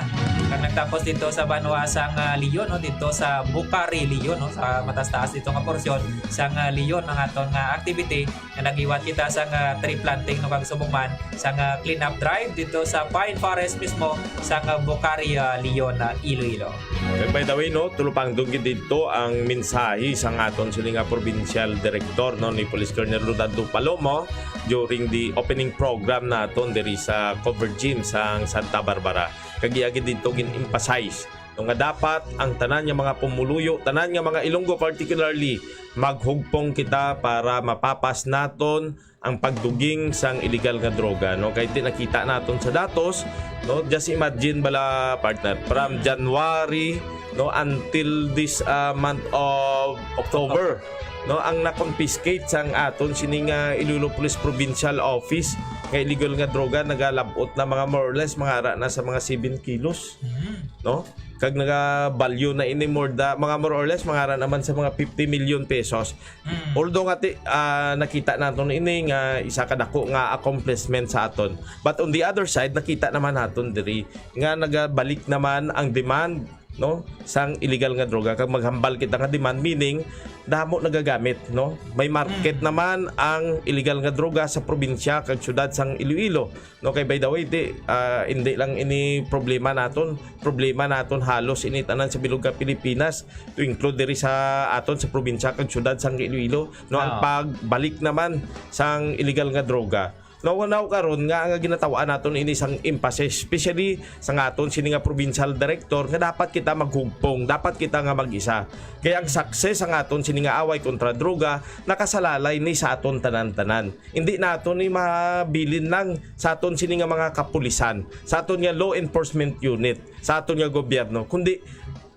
Kag nagtapos dito sa banwa sang, ah, Leon, no, dito sa Bucari, Leon, no, sa mataas-taas dito nga porsyon sang, ah, Leon ang aton nga activity nga naghiwat kita sang, ah, tree planting, no, kag subong man sang, ah, clean up drive dito sa Pine Forest mismo sang, ah, Bucari, ah, Leon, ah, Iloilo. Kag by the way, no, tulupangdon gid didto ang mensahe sang aton sini nga provincial director, no, ni Police Colonel Rodando Palomo during the opening program naton diri sa Covered Gym sang Santa Barbara. Kag iya gid didto gin-emphasize, no, nga dapat ang tanan nga mga pumuluyo, tanan nga mga Ilonggo particularly, maghugpong kita para mapapas naton ang pagduging sang illegal nga droga, no? Kay ti nakita naton sa datos, no? Just imagine bala, partner, from January, no, until this, ah, month of October, no, ang na-confiscate sang aton sini nga Iloilo Police Provincial Office nga illegal nga droga nagalabot na mga more or less mga ara na sa mga seven kilos, Mhm. no? Kag nagabalyo na ini more da, mga more or less mga ara naman sa mga fifty million pesos. Mm. Although nga ti-, ah, nakita naton ini nga isa ka dako nga accomplishment sa aton. But on the other side, nakita naman naton diri nga nagabalik naman ang demand no, sang illegal nga droga. Kag maghambal kita nga demand, meaning damo nagagamit, no? May market Mm. naman ang illegal nga droga sa probinsya kag syudad sang Iloilo, no? Kay, by the way, di, ah, hindi lang ini problema naton, problema naton halos ini tanan sa bilog ka Pilipinas, to include diri sa aton sa probinsya kag syudad sang Iloilo, no? Ang Oo. pagbalik naman sang illegal nga droga. Nawanaw karon nga ang ginataw-an naton ini sang emphasis, especially sa aton sini nga provincial director, nga dapat kita maghugpong, dapat kita nga mag-isa. Kay ang success sa aton sini nga away kontra droga nakasalalay ni sa aton tanan-tanan. Hindi naton ni mabilin lang sa aton sini nga mga kapulisan, sa aton nga law enforcement unit, sa aton nga gobyerno, kundi,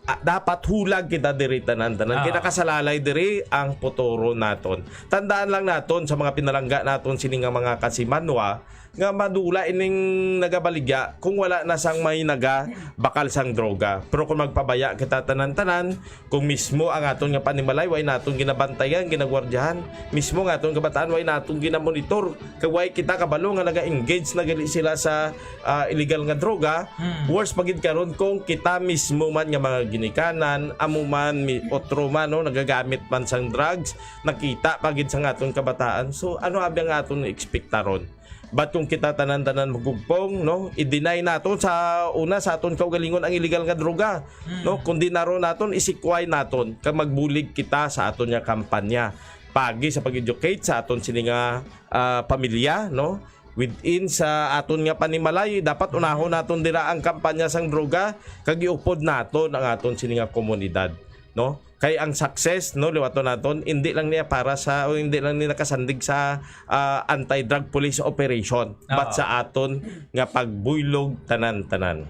ah, dapat hulag kita diri tanan-tanan. Kay Ah. nakasalalay diri ang futuro naton. Tandaan lang naton sa mga pinalangga naton sini nga mga kasimanwa nga madula ining nagabaligya kung wala na sang may nagabakal sang droga. Pero kung magpabaya kita tanan-tanan, kung mismo ang aton nga panimalay way naton ginabantayan, ginagwardyahan, mismo ang aton kabataan way naton ginamonitor, kay way kita kabalo nga naga-engage na gali sila sa, ah, illegal nga droga, Hmm. worse pa gid karon kung kita mismo man nga mga ginikanan, amo man mi-, otro man, no, nagagamit man sang drugs, nakita pa gid sang aton kabataan. So, ano abi ang aton ekspektaron? But kung kita tanan-tanan magugpong, no, i-deny naton sa una sa aton kaugalingon ang illegal nga droga, Hmm. no, kundi naron naton isikway naton kag magbulig kita sa aton nga kampanya pagi sa pag-educate sa aton sini nga, ah, pamilya, no, within sa aton nga panimalay. Dapat unahon naton dira ang kampanya sang droga kag iupod naton ang aton sini nga komunidad, no? Kay ang success, no, liwaton naton, hindi lang niya para sa, o hindi lang niya nakasandig sa, ah, anti-drug police operation, but Oo. sa aton nga pagbuylog tanan-tanan.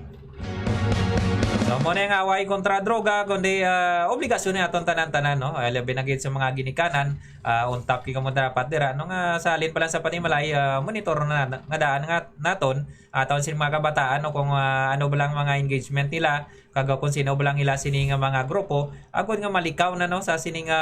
So, mo na yung away kontra droga, kundi, ah, obligasyon ni aton tanan-tanan, no? Ah, labi na gid sa mga ginikanan, ah, untat kay kamo dapat dira, no, nga sa halin pa lang sa panimalay, ah, monitor na, nga daan nga naton, aton sin mga kabataan, no, kung, ah, ano ba lang mga engagement nila, kag kung sino ba lang ila sini nga mga grupo, agod nga malikaw na, no, sa sini nga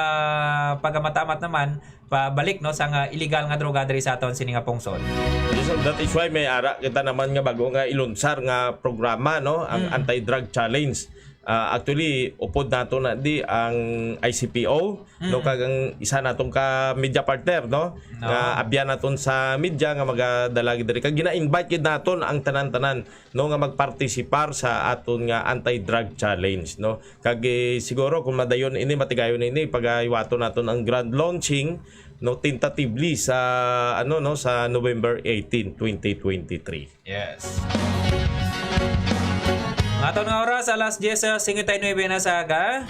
pagamat-amat naman, pabalik, no, sa nga illegal nga droga diri sa aton sini nga pungsod. Yes, so that is why may ara kita naman nga bago nga ilunsar nga programa, no, ang Mm. Anti-Drug Challenge. Ah, actually, upod nato na di ang I C P O, no, Mm. kag ang isa natong ka media partner, no, No. nga abyan naton sa media nga magadala diri. Kag gina-invite gid naton ang tanan-tanan, no, nga magpartisipar sa aton nga anti-drug challenge, no. Kag, eh, siguro kung madayon ini, matigayon ini, pagahiwaton naton ang grand launching, no, tentatively sa, ano, no, sa November eighteen, twenty twenty-three. Yes. Ang aton nga oras, alas diyes, ah, singkwenta y nuebe na sa aga.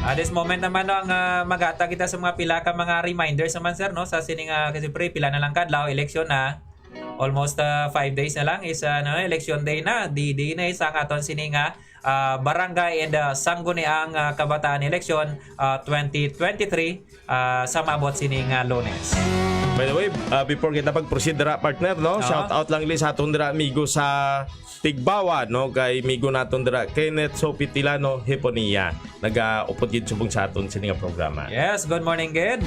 Ah, this moment naman, no, ang, ah, maghatag kita sa mga pila ka mga reminders naman, sir, no, sa sining, ah, kasi pre, pila na lang kadlaw, eleksyon na. Almost, ah, five days na lang is, ah, ano, election day na. D-Day na is ang aton sini nga, ah, Barangay and, ah, Sangguniang, ah, Kabataan Election, ah, twenty twenty-three, ah, sa maabot sini nga Lunes. By the way, ah, before kita pag-proceed dira, partner, no? Oo. Shout out lang li sa aton dira amigo sa Tigbawan, no? Kay amigo naton dira, Kenneth Sopitilano Hiponia. Nagaupod gid subong sa aton sini nga programa. Yes, good morning, gid.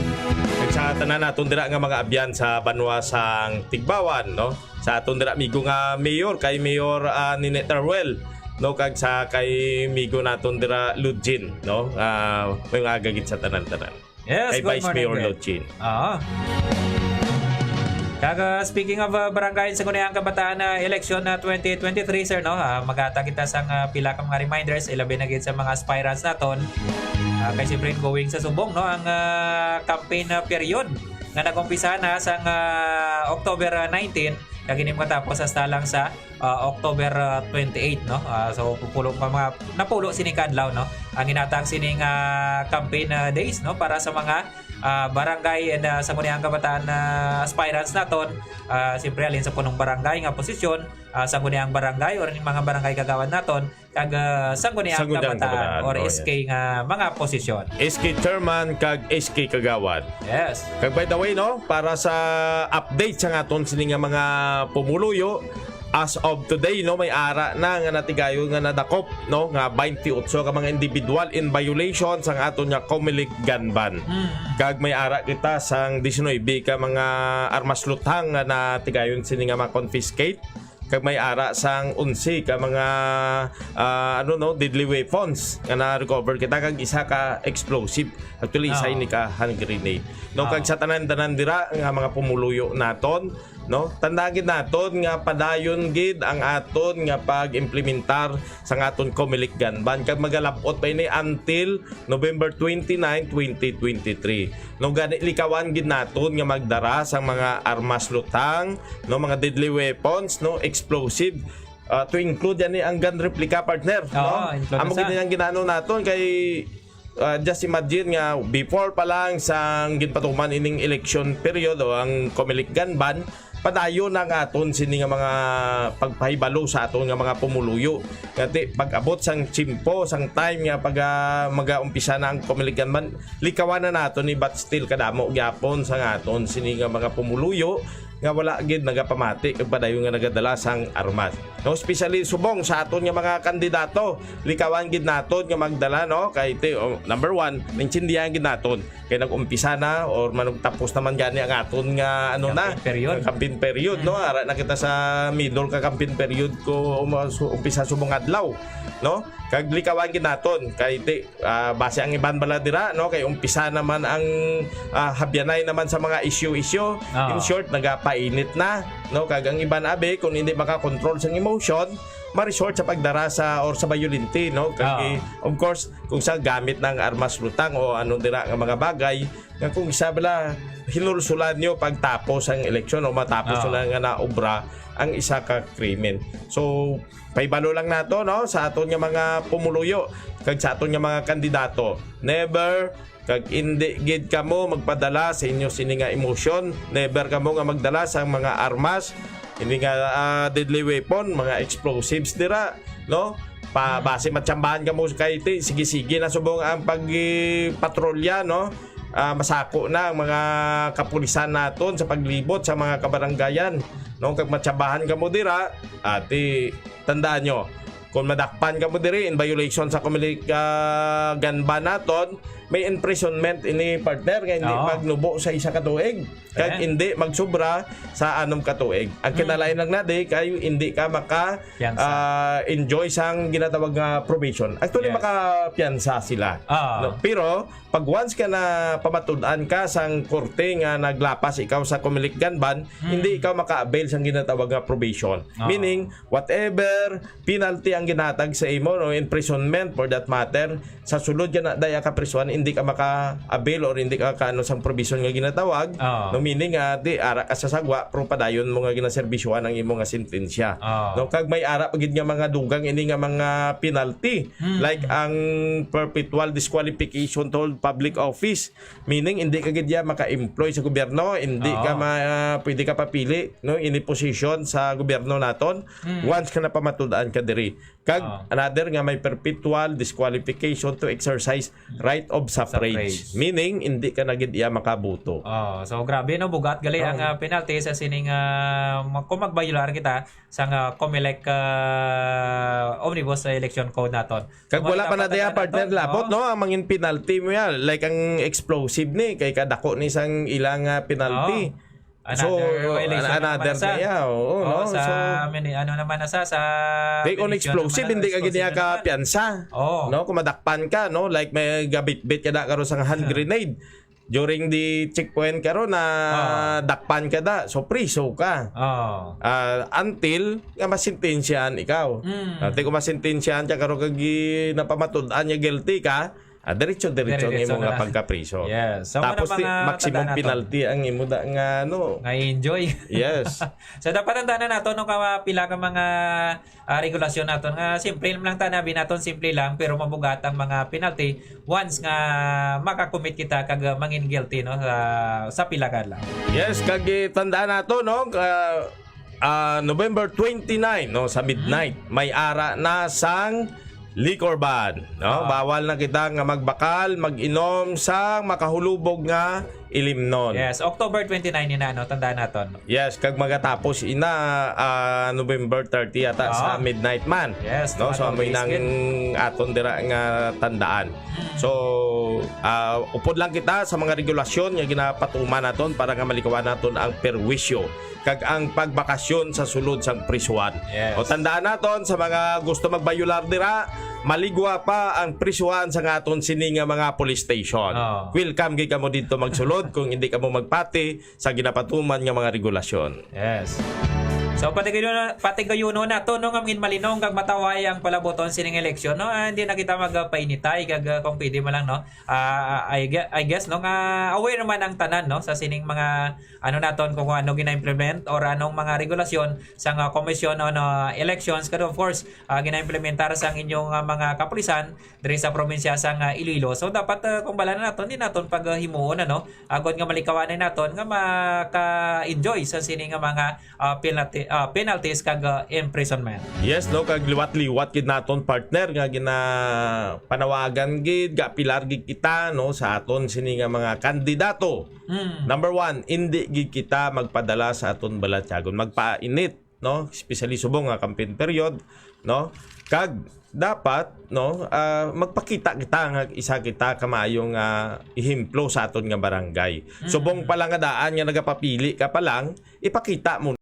Kag sa tanan naton dira nga mga abyan sa banwa sang Tigbawan, no? Sa aton dira amigo nga mayor, kay Mayor, ah, Ninette Arwel, no? Kag sa kay amigo naton dira, Lujin, no? Ah, may mga aga gid sa tanan-tanan. Yes, kay good Vice morning, Mayor Glenn. Lujin. Oo. Kag, ah, speaking of, ah, Barangay Sangguniang Kabataan, ah, election na twenty twenty-three, sir, no? Ah, maghatag kita sang, ah, pila ka mga reminders, ilabi na gid sa mga aspirants naton. Ah, kay siyempre, going sa subong, no, ang, ah, campaign, ah, period nga nag-umpisa na sang, ah, October, ah, nineteen, kag ini makatapos hasta lang sa, ah, October, ah, twenty-eight, no? Ah, so, pupulo pa mga, napulo sini ka adlaw, no? Ang ginatag sining, ah, campaign, ah, days, no? Para sa mga, ah, barangay and, ah, sangguniang kabataan, ah, aspirants naton. Ah, siyempre, halin sa punong barangay nga posisyon, ah, sangguniang barangay or ning mga barangay kagawad naton, kag, ah, sangguniang kabataan or S K nga mga posisyon. S K chairman kag S K kagawad. Yes. Kag by the way, no, para sa update sa aton sini nga mga pumuluyo, as of today, no, may ara na nga natigayon nga nadakop, no, nga twenty-eight ka mga individual in violation sang aton nga Comelec gun ban. Mm. Kag may ara kita sang diecinuebe ka mga armas luthang nga natigayon sini nga ma-confiscate. kag may ara sang onse ka mga, ah, ano, no, deadly weapons nga na-recover kita, kag isa ka explosive. Actually, isa Oo. ini ka hand grenade. No, Oo. kag sa tanan-tanan dira nga mga pumuluyo naton, no, tandaan gid naton nga padayon gid ang aton nga pag-implementar sang aton Comelec gun ban, kag magalab-ot pa ini until November twenty-nine, twenty twenty-three. No, gani likawan gid naton nga magdara sang mga armas lutang, no, mga deadly weapons, no, explosive, ah, to include yan ang gun replica, partner, Oo, no? include Amo sa gid ang ginano naton kay, ah, just imagine nga before pa lang sang ginpatuman ining election period o ang Comelec gun ban, padayon na ang aton sini nga mga pagpahibalo sa aton nga mga pumuluyo. Nga ti, pag-abot sang tiyempo, sang time nga pag, ah, magaumpisa na ang Comelec gun ban, likawan na naton ni, but still kadamo gyapon sa aton sini nga mga pumuluyo nga wala gid nagapamati kag padayon nga nagadala sang armas. No, especially subong sa aton nga mga kandidato, likawan gid naton nga magdala, no? Kay ti, oh, number one, naintindihan gid naton kay nag-umpisa na or manugtapos naman gani ang aton nga, ano na, Campaign period. nga campaign period, no? Mm. Ara na kita sa middle ka campaign period ko, um, su-, umpisa subong adlaw, no? Kag likawan gid naton kay ti, ah, base ang iban bala dira, no, kay umpisa naman ang, ah, habyanay naman sa mga issue-issue. Oo. In short, nagapainit na, no, kag ang iban abi kung hindi makakontrol sang emotion, ma-resort sa pagdarasa or sa bayolente, no? Kag Oo. i-, of course, kung sa gamit ng armas lutang o ano dira nga mga bagay, nga kung isa bala hinulsulan nyo pagtapos ang eleksyon o matapos Oo. na nga naobra ang isa ka krimen. So, paibalo lang nato, no, sa aton nga mga pumuluyo kag sa aton nga mga kandidato. Never kag indi gid kamo magpadala sa inyo sini nga emosyon. Never kamo nga magdala sa mga armas, hindi nga, ah, deadly weapon, mga explosives dira, no? Pa, Mm. basi matsambahan kamo kay ti, sige-sige na subong ang pagpatrolya, no? Ah, masako na ang mga kapulisan naton sa paglibot sa mga kabaranggayan, no? Kag matsambahan kamo dira, ati, tandaan nyo, kung madakpan kamo diri in violation sa Comelec, ah, gun ban naton, may imprisonment ini, partner, nga hindi Oo. magnubo sa isa ka tuig. Kag Ayan. hindi magsubra sa anom ka tuig. Ang Mm. kinalain lang na di kay hindi ka maka, Piyansa. ah, enjoy sang ginatawag nga probation. Actually, Yes. makapiyansa sila. Ah. No? Pero pag once ka na pamatud-an ka sang korte nga naglapas ikaw sa Comelec gun ban, Mm. hindi ikaw maka-avail sang ginatawag nga probation. Ah. Meaning, whatever penalty ang ginatag sa imo, no, imprisonment for that matter, sa sulod ka na daya ka prisuhan, hindi ka maka-avail or hindi ka kaano sang provision nga ginatawag, Oo. no, meaning nga di ara ka sa sagwa, pero padayon mo nga ginaserbisyuhan ang imo nga sentensya. Oo. No, kag may ara pa gid nga mga dugang ini nga mga penalty, Mm. like ang perpetual disqualification to hold public office, meaning hindi ka gid ya maka-employ sa gobyerno, hindi ka Oo. ma-, pwede ka papili, no, ini position sa gobyerno naton, Mm. once ka napamatud-an ka diri. Kag Oo. another nga may perpetual disqualification to exercise right of suffrage. Suffrage. Meaning, hindi ka na gid iya makaboto. Oh, so grabe, no, bugat gali ang, Oo. ah, penalty sa sining, ah, ma-, kung magbayular kita sa nga Comelec, ah, Omnibus Election Code naton. Kag So, wala pa dapat na diya, ang partner, naton, labot, no? no? Ang mangin penalty mo yan, like ang explosive ni, kay kadako ni sang ilang, ah, penalty. Oo. So, Another violation an-, another naman na sa, na iya, oo, oo, no? sa So, mini-, ano naman na sa, sa di, kung penalty explosive, naman na hindi ka gid niya explosive naman. kapiyansa. Oo. No? Kung madakpan ka, no? Like, may gabitbit ka na karon sa hand Ah. grenade. During the checkpoint karon na Ah. dakpan ka da, so priso ka. Ah. Ah, until nga masentensyahan ikaw. Mm. Until kung masentensyahan ka karon kag gi-, napamatud-an nga guilty ka, ah, diretso-diretso ang Diretso imo na nga lang. pagkapriso. Yes. So, Tapos mga ti-, maximum tandaan nato. penalty ang imo da nga, ano. Nga enjoy. Yes. So, dapat tandaan na nato, no, ka pila ka mga, ah, regulasyon naton nga simple lang ta, nabi naton simple lang, pero mabugat ang mga penalty once nga makakommit kita kag, ah, mangin guilty, no, sa, sa pila ka adlaw. Yes, kag, eh, tandaan nato, no, ah, ah, November twenty-nine, no, sa midnight, Mm. may ara na sang liquor ban, no? Ah. Bawal na kita nga magbakal, mag-inom sang makahulubog nga ilimnon. Yes, October twenty-nine ina, no? Tandaan naton. Yes, kag magatapos ina, ah, November thirty yata sa Ah. midnight man. Yes, No, so one amoy weekend. nang aton dira nga tandaan. Mm. So, Ah, upod lang kita sa mga regulasyon nga ginapatuman naton para nga malikawan naton ang perwisyo kag ang pagbakasyon sa sulod sang prisuhan. Yes. O tandaan naton, sa mga gusto magbayular dira, maligwa pa ang prisuhan sa nga aton sini nga mga police station. Oh. Welcome gid kamo dito magsulod kung hindi kamo magpati sa ginapatuman nga mga regulasyon. Yes. So patigayuno, patigayuno nato, no, nga mangin malinong kag mataway ang palabuton sining eleksyon, no? Ah, hindi na kita magpainitay kag, ah, kung pwede man lang, no. Ah, I, gue- I guess, no, nga aware man ang tanan, no, sa sining mga ano naton kung ano gina-implement or anong mga regulasyon sa nga Commission on, ah, Elections, kag of course, ah, gina-implementar sa inyong, ah, mga kapulisan diri sa probinsya sa nga Iloilo. So dapat, ah, kung bala na naton, di naton paghimuon, ano, agod nga malikawanay naton nga maka-enjoy sa sini nga mga, ah, penalty, ah, penalties kag, ah, imprisonment. Yes, no, kag liwat-liwat gid naton, partner, nga gina panawagan gid, gapilar gid kita, no, sa aton sini nga mga kandidato. Mm. Number one, hindi gid kita magpadala sa aton balatyagon, magpainit, no, especially subong nga campaign period, no, kag dapat, no, ah, magpakita kita nga isa kita ka maayo nga ehemplo sa aton nga barangay. Subong pa lang nga daan nga nagapapili ka pa lang, ipakita mo